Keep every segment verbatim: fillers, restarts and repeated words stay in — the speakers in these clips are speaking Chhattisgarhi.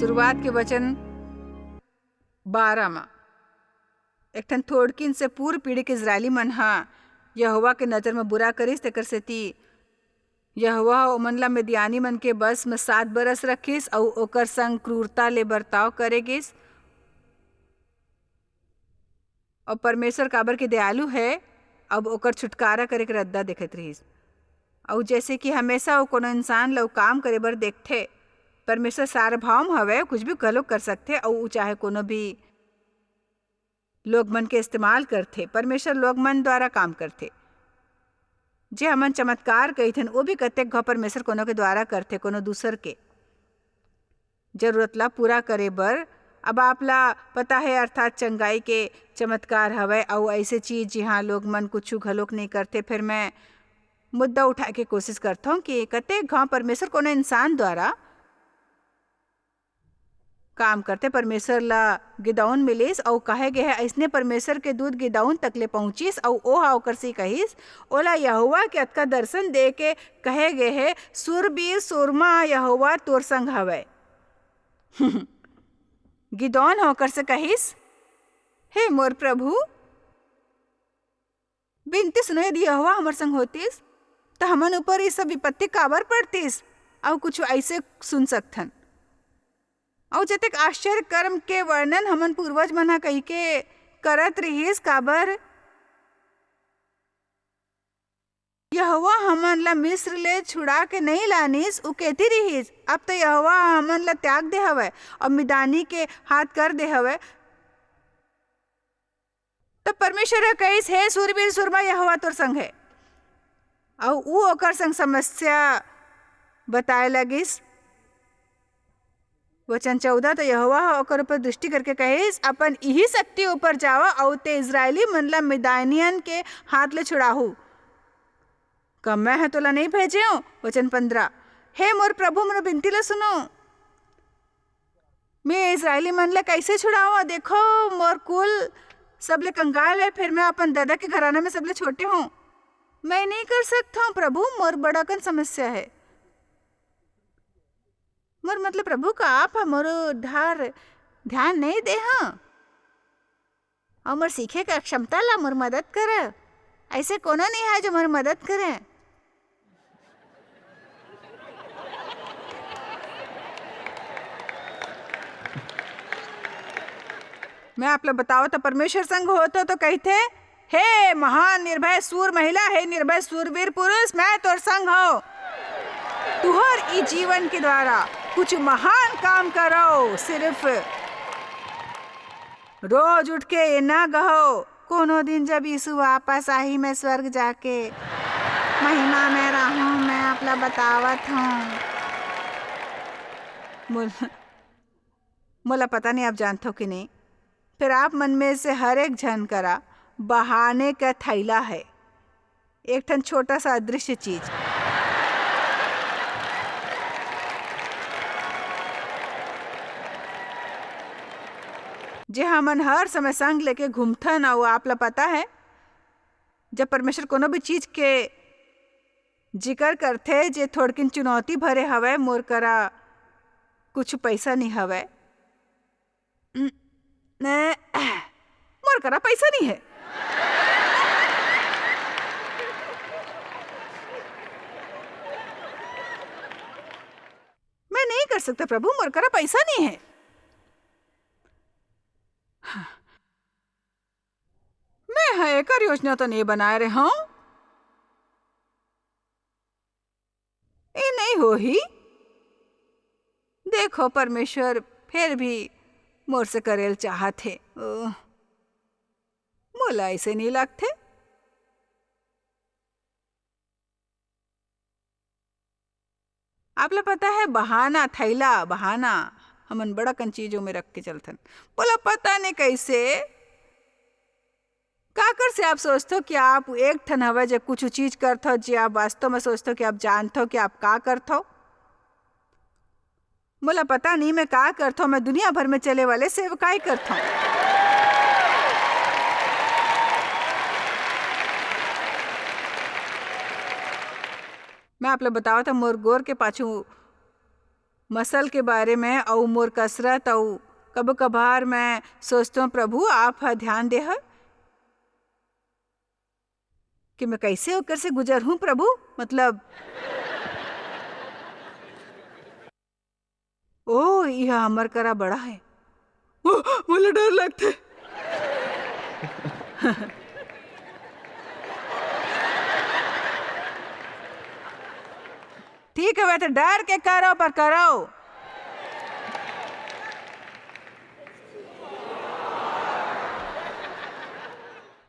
शुरुआत के वचन बारह म, एक ठन थोड़किन से पूर्व पीढ़ी के इजरायली मन ह यहोवा के नजर म बुरा करिस, तेकर सेती यहोवा ह ओमन ला मिद्यानी मन के बस म सात बरस रखिस अऊ ओकर संग क्रूरता ले बर्ताव करे गिस। अऊ परमेश्वर काबर के दयालु हे, अब ओकर छुटकारा करे के रद्दा देखत रिहिस। अऊ जैसे कि हमेशा वो कोनो इंसान ला वो काम करे बर देखथे, परमेश्वर सार्वभौम हवे, कुछ भी घलो कर सकथे, अऊ वो चाहे कोनो भी लोग मन के इस्तेमाल करथे। परमेश्वर लोग मन द्वारा काम करथे। जे हमन चमत्कार कहिथन, वो भी कतेक घाव परमेश्वर कोनो के द्वारा करथे, कोनो दूसर के जरूरत ला पूरा करे बर। अब आप ला पता है, अर्थात चंगाई के चमत्कार हवय, अउ ऐसे चीज जिहां लोग मन कुछु घलोक नहीं करथे। फिर मैं मुद्दा उठाए के कोशिश करथौं कि कतेक घाव परमेश्वर कोनो इंसान द्वारा काम करथे। परमेश्वर ला गिदौन मिलिस अउ कहे गे हे, अइसने परमेश्वर के दूत गिदौन तक ले पहुंचिस अउ ओहा ओकर से कहिस, ओला यहोवा के अतका दर्शन दे के कहे गे हे, "सूरबीर सूरमा यहोवा तोर संग हवय।" गिदौन ह ओकर से कहिस, "हे मोर प्रभु, बिनती सुनो, यदि यहोवा हमर संग होतिस, त हमन ऊपर ये सब विपत्ति काबर पड़तिस?" अउ कुछ ऐसे सुन सकथन। अउ जतेक आश्चर्य कर्म के वर्णन हमन पूर्वज मन ह कहिके करत रिहिस, काबर यहोवा हमन ला मिस्र ले छुड़ा के नहीं लानिस, उ केती रिहिस, "अब तो यहोवा हमन ला त्याग दे हवय अउ मिदानी के हाथ कर दे हवय।" तब परमेश्वर ह कहिस, "हे सूरबीर सूरमा, यहोवा तोर संग हे।" अउ ऊ ओकर संग समस्या बताए लगिस। वचन चौदह, तो यहोवा ह ओकर ऊपर दृष्टि करके कहिस, "अपन इही शक्ति ऊपर जावा, अउ ते इजरायली मन ला मिदानियन के हाथ ले छुड़ाहू। का मैं ह तोला नहीं भेजेंव?" वचन पन्द्रह, "हे मोर प्रभु, मोर बिनती ला सुनो। मैं इजरायली मन ला कइसे छुड़ावं? देखो, मोर कुल सबले कंगाल है, फिर मैं अपन ददा के घराना में सबले छोटे हूँ। मैं नहीं कर सकता हूँ प्रभु, मोर बड़ा कन समस्या है।" मोर मतलब प्रभु का आप ह मोर ढार ध्यान नहीं दे हाँ? अउ मोर सीखे के क्षमता ला मोर मदद कर। ऐसे कोनो नहीं है जो मोर मदद करे। मैं आप ला बताओ तो परमेश्वर संग होतो तो कहते, "हे महान निर्भय सूर महिला, हे निर्भय सूरवीर पुरुष, मैं तोर संग हूँ। तुहर ई जीवन के द्वारा कुछ महान काम करो, सिर्फ रोज उठ के ये ना कहो, कोनो दिन जब यीशु वापस आही, मैं स्वर्ग जाके महिमा में रहूं, मैं आप ला बतावत हूँ।" मोला, मोला पता नहीं आप जानथो कि नहीं, फिर आप मन में से हर एक झन करा बहाने का थैला है, एक ठन छोटा सा अदृश्य चीज, जे हमन हर समय संग लेके घूमथन। अउ आप ला पता है, जब परमेश्वर कोनो भी चीज के जिकर करथे, जे थोड़किन चुनौती भरे हवय, मोर करा कुछ पैसा नहीं हवय, न, मोर करा पैसा नहीं है। मैं नहीं कर सकता प्रभु, मोर करा पैसा नहीं है। हाँ। मैं ह एकर योजना तो नहीं बनाए रहे हूं। ए नहीं होही। देखो, परमेश्वर फिर भी मोर से करेल चाहत हे। ओ, मोला ऐसे नहीं लगथे। आप ला पता है, बहाना, थैला, बहाना, हमन बड़ा कन चीजों में रख के चलथन। बोला, पता नहीं कैसे, काकर से आप सोचथो कि आप एक ठन हवय, जे कुछ चीज करथो, जे आप वास्तव में सोचथो कि आप जानथो कि आप का करथो? मोला पता नहीं मैं का करथो, मैं दुनिया भर में चले वाले सेवकाई करथो। मैं आप ला बतावत हूँ, मोर गोर के पाछू मसल के बारे में अउ मोर कसरत अउ कभो कभार मैं सोचथों, "प्रभु, आप ह ध्यान देह कि मैं कैसे ओकर से गुजर हूँ, प्रभु?" मतलब, "ओ, यह हमर करा बड़ा है।" ओ, मोला डर लगथे। ठीक हवे, त डर के करो, पर करो।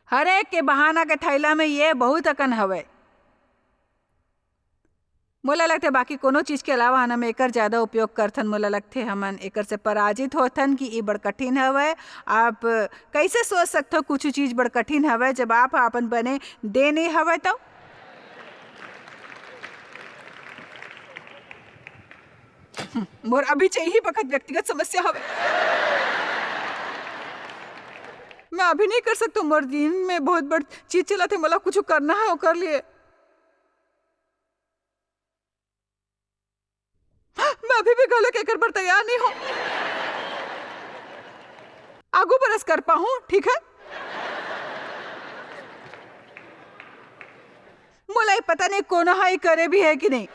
हर एक के बहाना के थैला में ये बहुत अकन हवे। मोला लगथे, बाकी कोनो चीज के अलावा हमन एकर ज्यादा उपयोग करथन। मोला लगथे, हमन एकर से पराजित होथन कि ई बड़ कठिन हवय। आप कैसे सोच सकथो, कुछ चीज बड़ कठिन हवय, जब आप ह अपन बने दे नइ हवय तो? मोर अभी च इही बखत व्यक्तिगत समस्या हवे। मैं अभी नहीं कर सकता, मोर दिन में बहुत बड़ चीज चलत हे, मोला कुछ करना है ओकर लिए। मैं अभी भी घलो के एकर बर तैयार नहीं हूँ। आगू बरस कर पाहूँ, ठीक है? मोला ये पता नहीं कोनो हा ये करे भी है कि नहीं।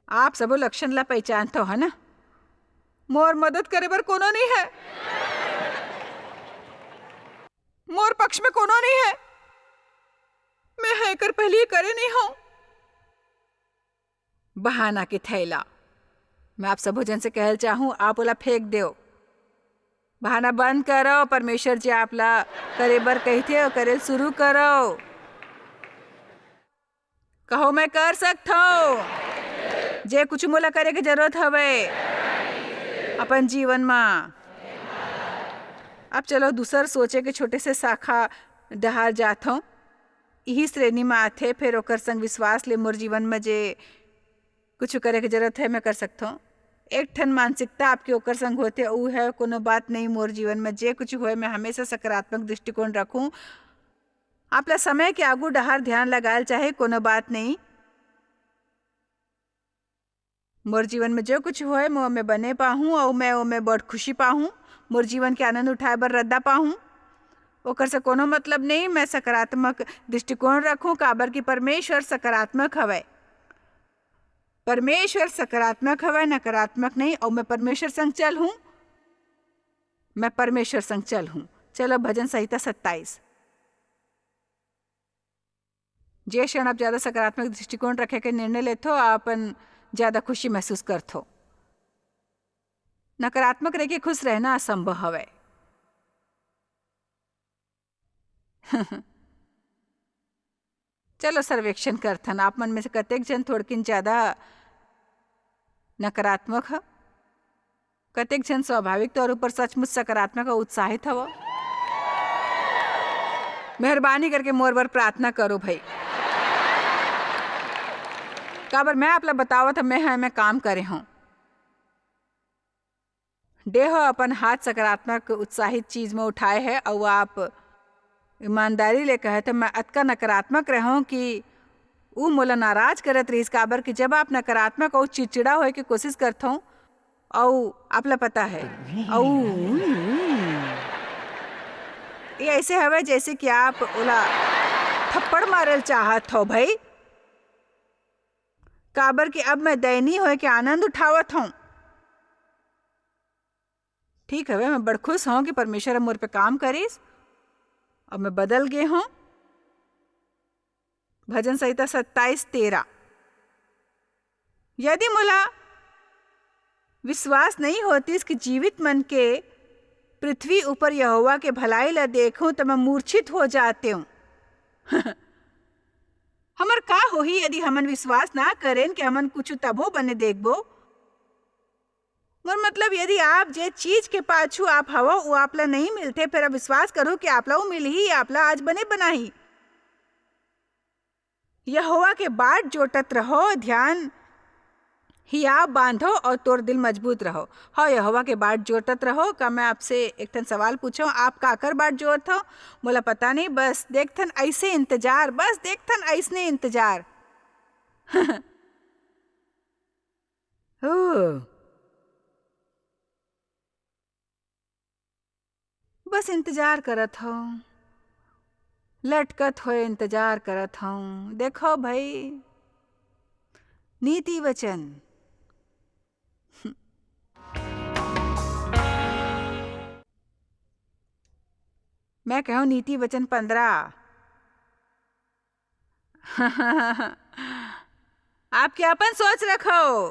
आप सबो लक्षण ला पहचानथो, है ना? मोर मदद करे बर कोनो नहीं है, मोर पक्ष में कोनो नहीं है। मैं ह एकर पहली करे नहीं हूँ। बहाना के थैला। मैं आप सबो जन से कहल चाहूँ, आप ओला फेंक देव। बहाना बंद करो, परमेश्वर जी आप ला करे बर कहिथे, ओ करे शुरू करो। कहो, "मैं कर सकथो जे कुछ मोला करे के जरूरत हवे अपन जीवन मा।" अब चलो, दूसर सोचे के छोटे से शाखा डहार जाथो। इही श्रेणी मा आथे, फेर ओकर संग विश्वास ले मोर जीवन मा जे कुछ करे के जरूरत है, मैं कर सकथो। एक ठन मानसिकता आपके ओकर संग होथे, ऊ है, "कोनो बात नहीं, मोर जीवन मा जे कुछ होए, मैं हमेशा सकारात्मक दृष्टिकोण रखूं।" आपला समय के आगू डहार ध्यान लगायल चाहे, कोनो बात नहीं। मोर जीवन में जो कुछ होए, मैं ओमे बने पाहूँ अउ मैं ओमे बड़ खुशी पाहूँ। मोर जीवन के आनंद उठाए बर रद्दा पाहूँ। ओकर से कोनो मतलब नहीं, मैं सकारात्मक दृष्टिकोण रखूँ, काबर कि परमेश्वर सकारात्मक हवय। परमेश्वर सकारात्मक हवय, नकारात्मक नहीं, अउ मैं परमेश्वर संग चल हूँ, मैं परमेश्वर संग चल हूँ। चलो, भजन संहिता सत्ताईस। जे क्षण आप ज्यादा सकारात्मक दृष्टिकोण रखे के निर्णय लेथो, आप अपन ज्यादा खुशी महसूस करथो। नकारात्मक रह के खुश रहना असंभव हवय। चलो सर्वेक्षण करथन, आप मन में से कतेक झन थोड़किन ज्यादा नकारात्मक ह? कतेक झन स्वाभाविक तौर ऊपर सचमुच सकारात्मक अउ उत्साहित हव? मेहरबानी करके मोर बर प्रार्थना करो भई। काबर मैं आप ला बतावत ह, मैं ह एमे काम करे हूँ। देह अपन हाथ सकारात्मक उत्साहित चीज में उठाए है अउ आप ईमानदारी ले कहे त मैं अतका नकारात्मक रहूं कि ऊ मोला नाराज करत रहिस, काबर कि जब आप नकारात्मक अउ चिड़चिड़ा होए के कोशिश करथो अउ आप ला पता है अउ ये ऐसे हवे जैसे कि आप ओला थप्पड़ मारल चाहत हो भाई, काबर कि अब मैं दयनीय होए के आनंद उठावत हूँ। ठीक हवे, मैं बड़ खुश हूँ कि परमेश्वर ह मोर पे काम करिस। अब मैं बदल गे हूँ। भजन संहिता सत्ताईस तेरह। यदि मोला विश्वास नहीं होतिस कि जीवित मन के पृथ्वी ऊपर यहोवा के भलाई ला देखूं, त मैं मूर्छित हो जातेंव। हमर का होही यदि हमन विश्वास ना करेन कि हमन कुछु तभो बने देखबो? मोर मतलब, यदि आप जे चीज के पाछू आप हवो, वो आप ला नहीं मिलथे, फिर आप विश्वास करो कि आप ला वो मिलही, आप ला आज बने बनाही। यहोवा के बाट जोटत रहो, ध्यान हिया बांधो और तोर दिल मजबूत रहो। हाँ, यहोवा के बाट जोटत रहो। का मैं आपसे एक ठन सवाल पूछो, आप काकर बाट जोटत हो? मोला पता नहीं, बस देखथन ऐसे इंतजार, बस देखथन ऐसने इंतजार। ओ, बस इंतजार करत हूँ, लटकत हुए इंतजार करत हूँ। देखो भाई, नीति वचन। मैं कहूँ नीति वचन पंद्रह। आपके अपन सोच रखो।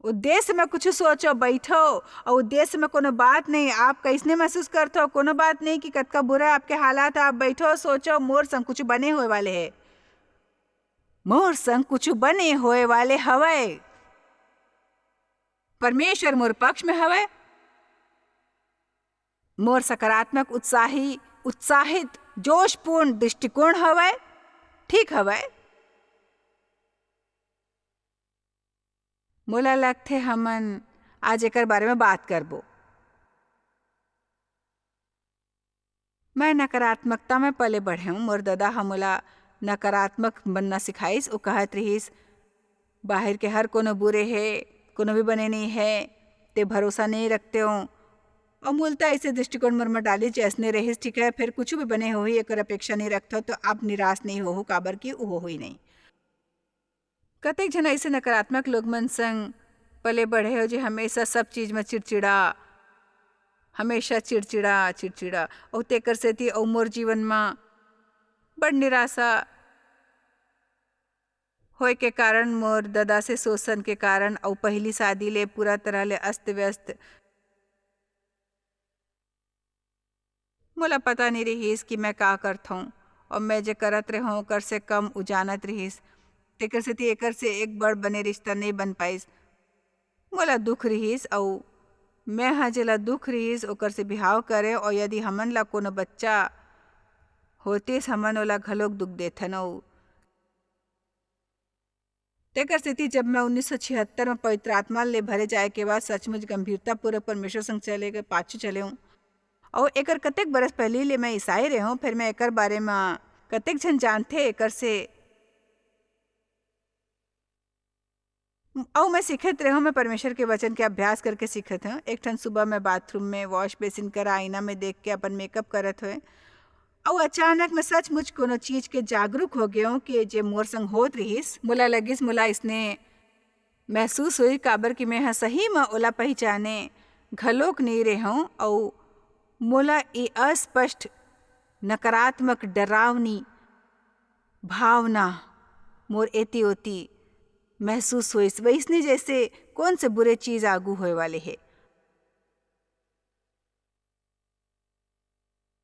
उद्देश्य में कुछ सोचो, बैठो, और उद्देश्य में कोनो बात नहीं। आप कैसने महसूस करथो, कोनो बात नहीं कि कतका बुरा आपके हालात है, आप बैठो, सोचो, मोर संग कुछ बने होए वाले है, मोर संग कुछ बने होए वाले हवय। परमेश्वर मोर पक्ष में हवय। मोर सकारात्मक, उत्साही, उत्साहित, जोशपूर्ण दृष्टिकोण हवय। ठीक हवय। मोला लगथे हमन आज एकर बारे में बात करबो। मैं नकारात्मकता में पले बढ़े हूँ। मोर ददा ह मोला नकारात्मक बनना सिखाइस। वो कहत रिहिस, "बाहिर के हर कोनो बुरे हे, कोनो भी बने नहीं है, ते भरोसा नहीं रखते हो।" और मूलतः ऐसे दृष्टिकोण मोर में डाली, जैसने रहिस, ठीक है, फिर कुछ भी बने होही, एकर अपेक्षा नहीं रखते हो, तो आप निराश नहीं हो, काबर कि वो होही नहीं। कतेक झन अइसे नकारात्मक लोग मन संग पले बढ़े हो, जे हमेशा सब चीज म चिड़चिड़ा, हमेशा चिड़चिड़ा, चिड़चिड़ा। अउ तेकर सेती अउ मोर जीवन म बड़ निराशा होए के कारण, मोर ददा से शोषण के कारण अउ पहिली शादी ले पूरा तरह ले अस्त-व्यस्त। मोला पता नइ रिहिस कि मैं का करथौं, अउ मैं जे करत रेहेंव, ओकर से कम उ जानत रिहिस। तेकर सेती एकर से एक बड़ बने रिश्ता नइ बन पाइस। मोला दुख रिहिस, अउ मैं ह जेला दुख रिहिस, ओकर से बिहाव करेंव, अउ यदि हमन ला कोनो बच्चा होतिस, हमन ओला घलोक दुख देथन, अउ तेकर सेती जब मैं उन्नीस सौ छिहत्तर म पवित्र आत्मा ले भरे जाए के बाद सचमुच गंभीरतापूर्वक परमेश्वर संग चले के पाछू चले हूँ, अउ एकर कतेक बरस पहिली ले मैं ईसाई रहे हूँ, फिर मैं एकर बारे म कतेक झन जानथे, एकर से अउ मैं सीखत रहे हूँ, मैं परमेश्वर के वचन के अभ्यास करके सीखत हूँ। एक ठन सुबह मैं बाथरूम में वॉश बेसिन करा आईना में देख के अपन मेकअप करत हुए, अउ अचानक मैं सचमुच कोनो चीज के जागरूक हो गए हूँ कि जे मोर संग होत रिहिस, मोला लगिस, मोला इसने महसूस होई, काबर कि मैं ह सही म ओला पहिचाने घलोक नइ रेहेंव, अउ मोला ए अस्पष्ट, नकारात्मक, डरावनी भावना मोर एती-ओती महसूस होइस, वइसने जैसे कोन से बुरे चीज आगू होए वाले हे।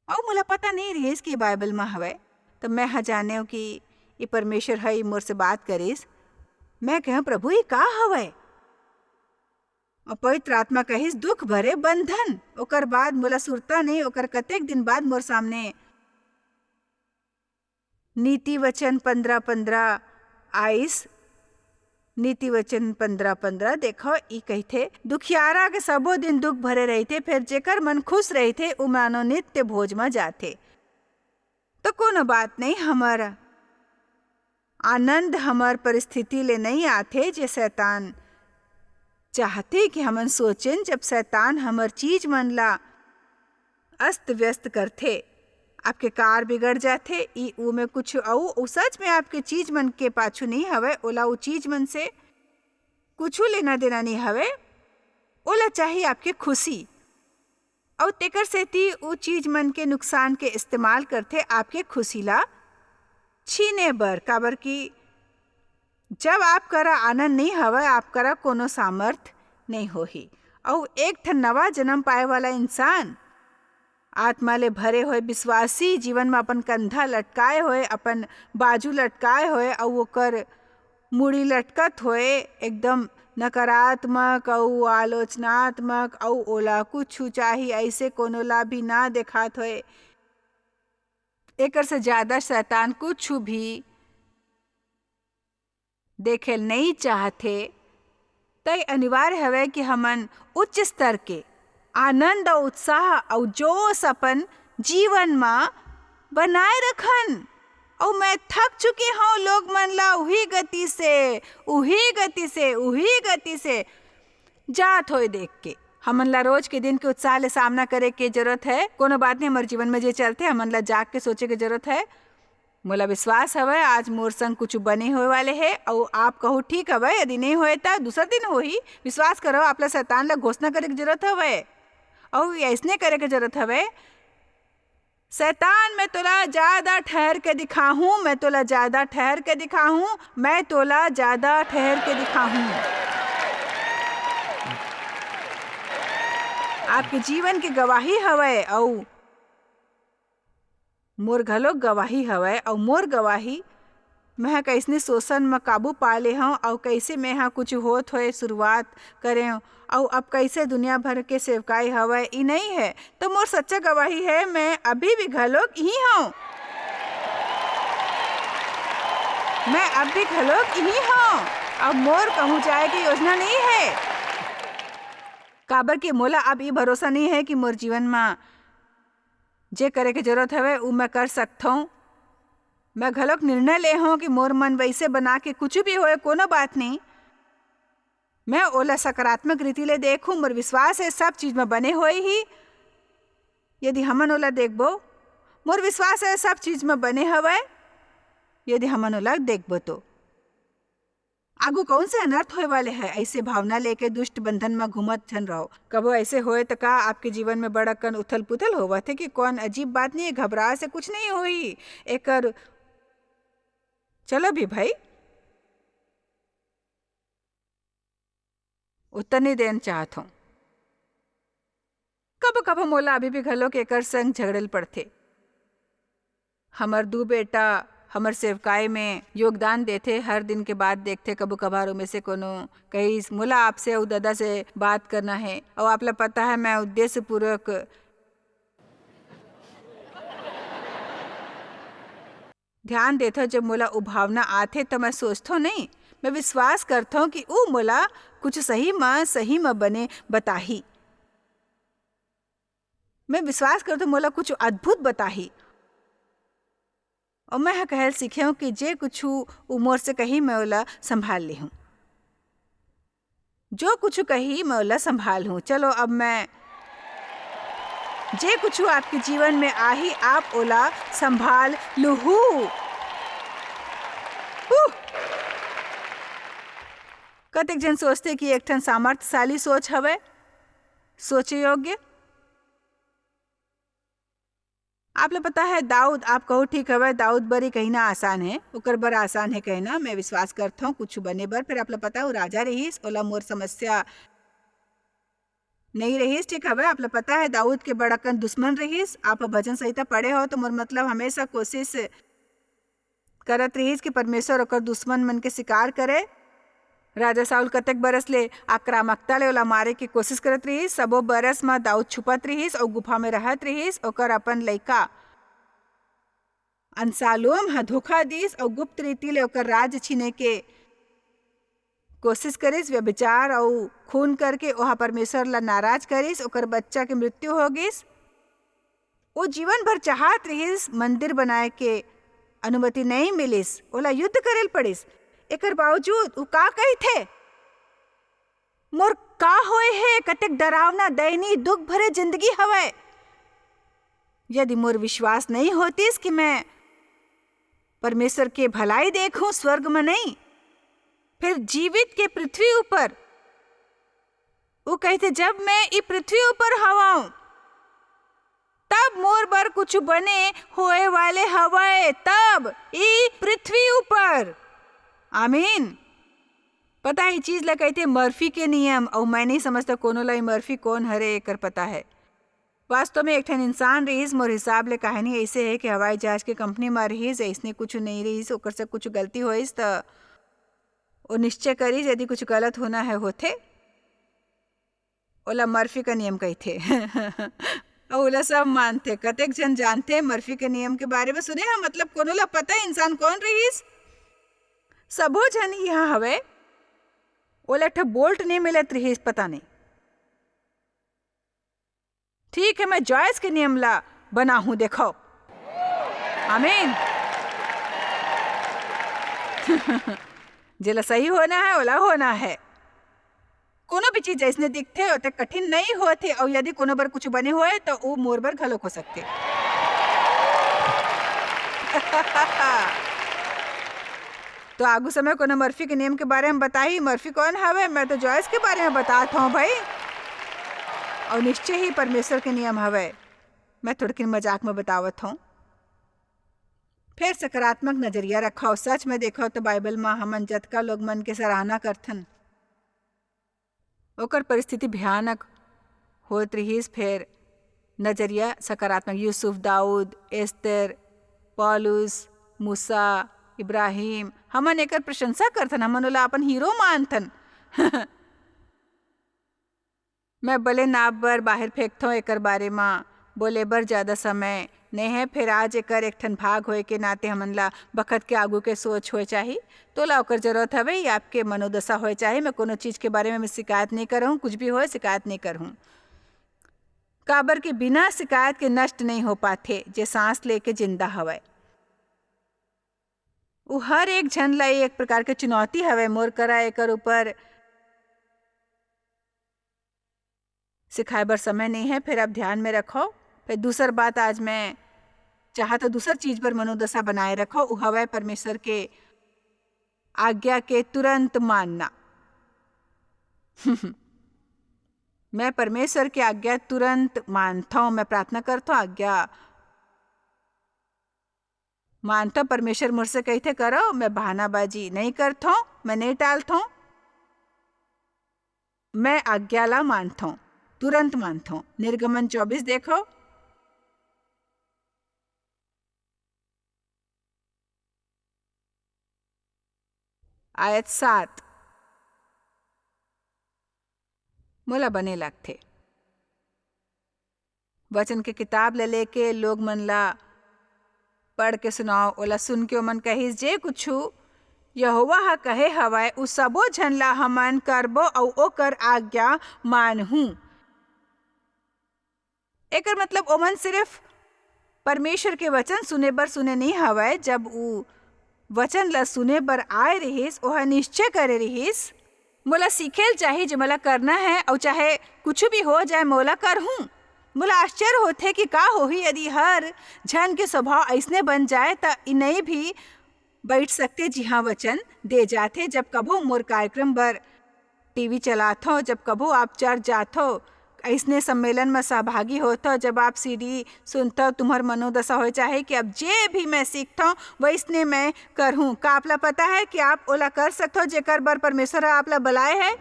अउ मोला पता नइ रिहिस कि बाइबल म हवय, त मैं ह जानेव कि ये परमेश्वर ह ई मोर से बात करिस। मैं कहेंव, "प्रभु, ये का हवय?" अउ पवित्र आत्मा कहिस, "दुख भरे बंधन।" ओकर बाद मोला सुरता नइ, ओकर कतेक दिन बाद मोर सामने नीति वचन पंद्रह पंद्रह आइस। नीति वचन पंद्रह पंद्रह, देखो, ई कहिथे, "दुखियारा के सबो दिन दुख भरे रहिथे, फेर जेकर मन खुश रहिथे, उ मानो नित्य भोज म जाथे।" तो कोनो बात नहीं, हमर आनंद हमर परिस्थिति ले नइ आथे, जे शैतान चाहथे कि हमन सोचेन, जब शैतान हमर चीज मन ला अस्त-व्यस्त करथे, आपके कार बिगड़ जाथे, ई, ऊ में कुछ अऊ, ऊ सच में आपके चीज मन के पाछू नइ हवय, ओला ऊ चीज मन से कुछु लेना-देना नइ हवय, ओला चाही आपके खुशी। अउ तेकर सेती ऊ चीज मन के नुकसान के इस्तेमाल करथे आपके खुशी ला छीने बर, काबर कि जब आप करा आनंद नइ हवय, आप करा कोनो सामर्थ नइ होही। अउ एक ठन नवा जन्म पाए वाला इंसान, आत्मा ले भरे होए विश्वासी, जीवन म अपन कंधा लटकाए होए, अपन बाजू लटकाए होए, अउ ओकर मुड़ी लटकत होए, एकदम नकारात्मक अउ आलोचनात्मक, अउ ओला कुछु चाही, अइसे कोनो ला भी ना देखात होए। एकर से ज्यादा शैतान कुछु भी देखे ल नइ चाहथे, तय अनिवार्य हवय कि हमन उच्च स्तर के आनंद अउ उत्साह अउ जोश अपन जीवन म बनाए रखन अउ मैं थक चुके हंव लोग मन ला उही गति से, उही गति से, उही गति से जात होए देख के। हमन ला रोज के दिन के उत्साह ले सामना करे के जरूरत है। कोनो बात नहीं, हमर जीवन में जे चलथे, हमन ला जाग के सोचे के जरूरत है। मोला विश्वास हवय, आज मोर संग कुछ बने होए वाले हे, अउ आप कहू, "ठीक हवय, यदि नहीं होए, त दूसर दिन होही।" विश्वास करो, आप ला शैतान ला घोषणा करे के जरूरत हवय, अउ अइसने करे के जरूरत हवय, "शैतान, मैं तोला ज्यादा ठहर के दिखाहूं, मैं तोला ज्यादा ठहर के दिखाहूं, मैं तोला ज्यादा ठहर के दिखाहूं।" आपके जीवन के गवाही हवय, अउ मोर घलोक गवाही हवय, अउ मोर गवाही, मैं ह कइसने शोषण म काबू पा ले हंव, अउ कइसे मैं ह कुछ होत होए शुरुआत करेंव, अउ अब कइसे दुनिया भर के सेवकाई हवय, ई नइ हे। तो मोर सच्चा गवाही हे, मैं अभी भी घलोक इही हंव। मैं अब भी घलोक इही हंव। अब मोर कहूं जाए के योजना नइ हे, काबर कि मोला अब ई भरोसा नइ हे कि मोर जीवन म जे करे के जरूरत हवय, उ मैं कर सकथंव। मैं घलोक निर्णय ले हंव कि मोर मन वइसे बना के कुछ भी होए, कोनो बात नहीं। मैं ओला सकारात्मक रीति ले देखहूं, मोर विश्वास हे सब चीज म बने होए ही। यदि हमन ओला देखबो, मोर विश्वास हे सब चीज म बने हवय, यदि हमन ओला देखबो तो। आगू कौन से अनर्थ होए वाले है, ऐसे भावना लेके दुष्ट बंधन म घूमत झन रहो। कभो ऐसे होए त का आपके जीवन में बड़ अकन उथल पुथल होवत हे कि कौन अजीब बात नहीं है, घबरा से कुछ नहीं होई। एकर चलो भी भाई, उत्तर नहीं देन चाहत हूँ। कभो कभो मोला अभी भी घलोक एकर संग झगड़े ल पड़थे। हमर दू बेटा हमर सेवकाई में योगदान देथे, हर दिन के बात देखथे, कभो कभार ओमे से कोनो कहिस, "मोला आपसे अउ ददा से बात करना हे," अउ आप ला पता है मैं उद्देश्यपूर्वक ध्यान देथव। जब मोला उ भावना आथे त मैं सोचथव नहीं, मैं विश्वास करथव कि उ मोला कुछ सही म, सही म बने बताही। मैं विश्वास करथव मोला कुछ अद्भुत बताही। अउ मैं ह कहल सीखेंव कि जे कुछु उ मोर से कही, मैं ओला संभाल लेहूं। जो कुछु कही, मैं ओला संभाल हूं। चलो, अब मैं जे कुछु आपके जीवन में आही, आप ओला संभाल लुहू। हू। कतेक झन सोचथे कि एक ठन सामर्थ्यशाली सोच हवय, सोचे योग्य। आप ला पता है, दाऊद, आप कहू ठीक हवय, दाऊद बर ही कहना आसान है, ओकर बर आसान है कहना। मैं विश्वास करथौं कुछ बने बर। फिर आप ला पता है, वो राजा रहीस, ओला मोर समस्या नहीं रहीस, ठीक हवय। आप ला पता है, दाऊद के बड़ अकन दुश्मन रहीस। आप भजन संहिता पढ़े हो, तो मोर मतलब हमेशा कोशिश करत रहिस कि परमेश्वर ओकर दुश्मन मन के शिकार करे। राजा शाऊल कतेक बरस ले आक्रामकता ले ओला मारे के कोशिश करत रहिस। सबो बरस म दाऊद छुपत रहिस अउ गुफा में रहत रहिस। ओकर अपन लइका अबशालोम ह धोखा दिस अउ गुप्त रीति ले ओकर राज छीने के कोशिश करिस। व्यभिचार अउ खून करके ओहा परमेश्वर ला नाराज करिस। ओकर बच्चा के मृत्यु हो गिस। वो जीवन भर चाहत रिहिस मंदिर बनाए के अनुमति नहीं मिलिस, ओला युद्ध करे ल पड़िस। एकर बावजूद वो का कहिथे, "मोर का होए हे, कतेक डरावना, दयनीय, दुख भरे जिंदगी हवय। यदि मोर विश्वास नहीं होतिस कि मैं परमेश्वर के भलाई देखूं स्वर्ग में नहीं, फिर जीवित के पृथ्वी ऊपर," वो कहिथे, "जब मैं ई पृथ्वी ऊपर हवं, तब मोर बर कुछ बने होए वाले हवय, तब ई पृथ्वी ऊपर।" आमीन। पता है, ई चीज ला कहिथे मर्फी के नियम, अउ मैं नहीं समझता कोनो ला ई मर्फी कौन हरे, एकर पता है। वास्तव में एक ठन इंसान रहिस, मोर हिसाब ले कहानी ऐसे है कि हवाई जहाज के कंपनी म रहिस, ऐसने कुछ नहीं रहिस, ओकर से कुछ गलती होइस, त वो निश्चय करिस, यदि कुछ गलत होना है, होथे, ओला मर्फी का नियम कहिथे। अउ ओला सब मानथे। कतेक झन जानथे मर्फी के नियम के बारे में? सुने ह, मतलब, कोनो ला पता है इंसान कौन रहिस? सबो झन इहाँ हवे। ओला एक ठो बोल्ट नहीं मिलत रहिस, पता नहीं। ठीक है, मैं जॉयस के नियम ला बनाहूं, देखो। आमीन। जेला सही होना है, ओला होना है। कोनो भी चीज जइसने दिखथे, ओते कठिन नइ होथे, अउ यदि कोनो बर कुछ बने होए, त ओ मोर बर घलोक हो सकथे। तो आगू समय कोनो मर्फी के नियम के बारे में बताही। मर्फी कौन हवे? मैं तो जॉयस के बारे में बतात हौं भाई। अउ निश्चय ही परमेश्वर के नियम हवे। मैं थोड़किन मजाक में बतावत हौं। फेर सकारात्मक नजरिया रखव। सच में देखव, तो बाइबल म हमन जतका लोग मन के सराहना करथन, ओकर परिस्थिति भयानक होत रिहिस, फेर नजरिया सकारात्मक। यूसुफ, दाऊद, एस्तेर, पौलुस, मूसा, इब्राहिम, हमन एकर प्रशंसा करथन, हमन ओला अपन हीरो मानथन। मैं बले नाप बर बाहिर फेंकथौं, एकर बारे म बोले बर ज्यादा समय नइ हे, फेर आज एकर एक ठन भाग होए के नाते हमन ला बखत के आगू के सोच होए चाही। तोला ओकर जरूरत हवे या आपके मनोदशा होए चाही। मैं कोनो चीज के बारे में मैं शिकायत नइ करहूँ, कुछ भी होए शिकायत नइ करहूँ। काबर के बिना शिकायत के नष्ट नइ हो पाथे, जे सांस लेके जिंदा हवय। उ हर एक झन ला एक प्रकार के चुनौती हवय। मोर करा एकर ऊपर सिखाए बर समय नइ हे। फेर आप ध्यान में रखव। फेर दूसर बात, आज मैं चाहत हौं दूसर चीज बर मनोदशा बनाए रखव, उ हवय परमेश्वर के आज्ञा के तुरंत मानना। मैं परमेश्वर के आज्ञा तुरंत मानथौं। मैं प्रार्थना करथौं, आज्ञा मानथौं। परमेश्वर मोर से कहिथे, "करो।" मैं बहानाबाजी नइ करथौं, मैं नइ टालथौं। मैं आज्ञा ला मानथौं, तुरंत मानथौं। निर्गमन चौबीस देखव, आयत सात। मोला बने लगथे। वचन के किताब ले लेके लोग मन ला पढ़ के सुनाव। ओला सुन के ओमन कहिस, "जे कुछु यहोवा ह कहे हवय, उ सबो झन ला हमन करबो अउ ओकर आज्ञा मानहूं।" एकर मतलब ओमन सिर्फ परमेश्वर के वचन सुने बर सुने नइ हवय। जब उ वचन ला सुने बर आए रिहिस, ओह निश्चय करे रिहिस, "मोला सीखे ल चाही, जे मोला करना है, अउ चाहे कुछु भी हो जाए, मोला करहूं।" मोला आश्चर्य होथे कि का होही यदि हर झन के स्वभाव अइसने बन जाए, त इनई भी बइठ सकथे, जिहां वचन दे जाथे। जब कभू मोर कार्यक्रम बर टीवी चलाथव, जब कभू आप चर्च जाथव, अइसने सम्मेलन म सहभागी होथव, जब आप सीडी सुनथव, तुम्हर मनोदशा होए चाहे कि अब जे भी मैं सीखथव, वइसने मैं करहूं। का आप ला पता है कि आप ओला कर सकथव, जेकर बर परमेश्वर ह आप ला बलाए है?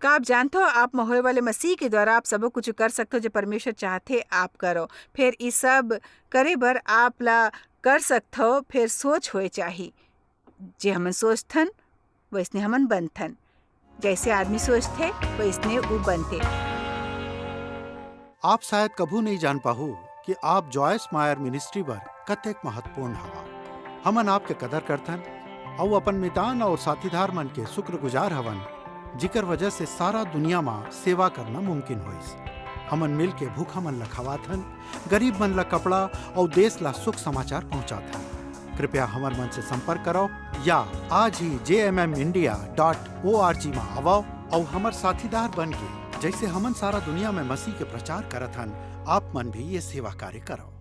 का आप जानथव, आप म होए वाले मसीह के द्वारा आप सबो कुछ कर सकथव, जे परमेश्वर चाहथे आप करो। फेर ई सब करे बर आप ला कर सकथव, फेर सोच होए चाही। जे हमन सोचथन, वइसने हमन बनथन। जइसे आदमी सोचथे, वइसने ऊ बनथे। आप शायद कभू नइ जान पाहू कि आप जॉयस मायर मिनिस्ट्री बर कतेक महत्वपूर्ण हवा। हमन आपके कदर करथन अउ अपन मितान अउ साथीदार मन के शुक्रगुजार हवन, जिकर वजह से सारा दुनिया म सेवा करना मुमकिन होइस। हमन मिल के भूखा मन ला खवाथन, गरीब मन ला कपड़ा अउ देश ला सुख समाचार पहुंचाथन। कृपया हमर मन से संपर्क करव या आज ही जे M M India dot O R G म आवव अउ हमर साथीदार बन के, जइसे हमन सारा दुनिया में मसीह के प्रचार करत हन, आप मन भी ये सेवा कार्य करव।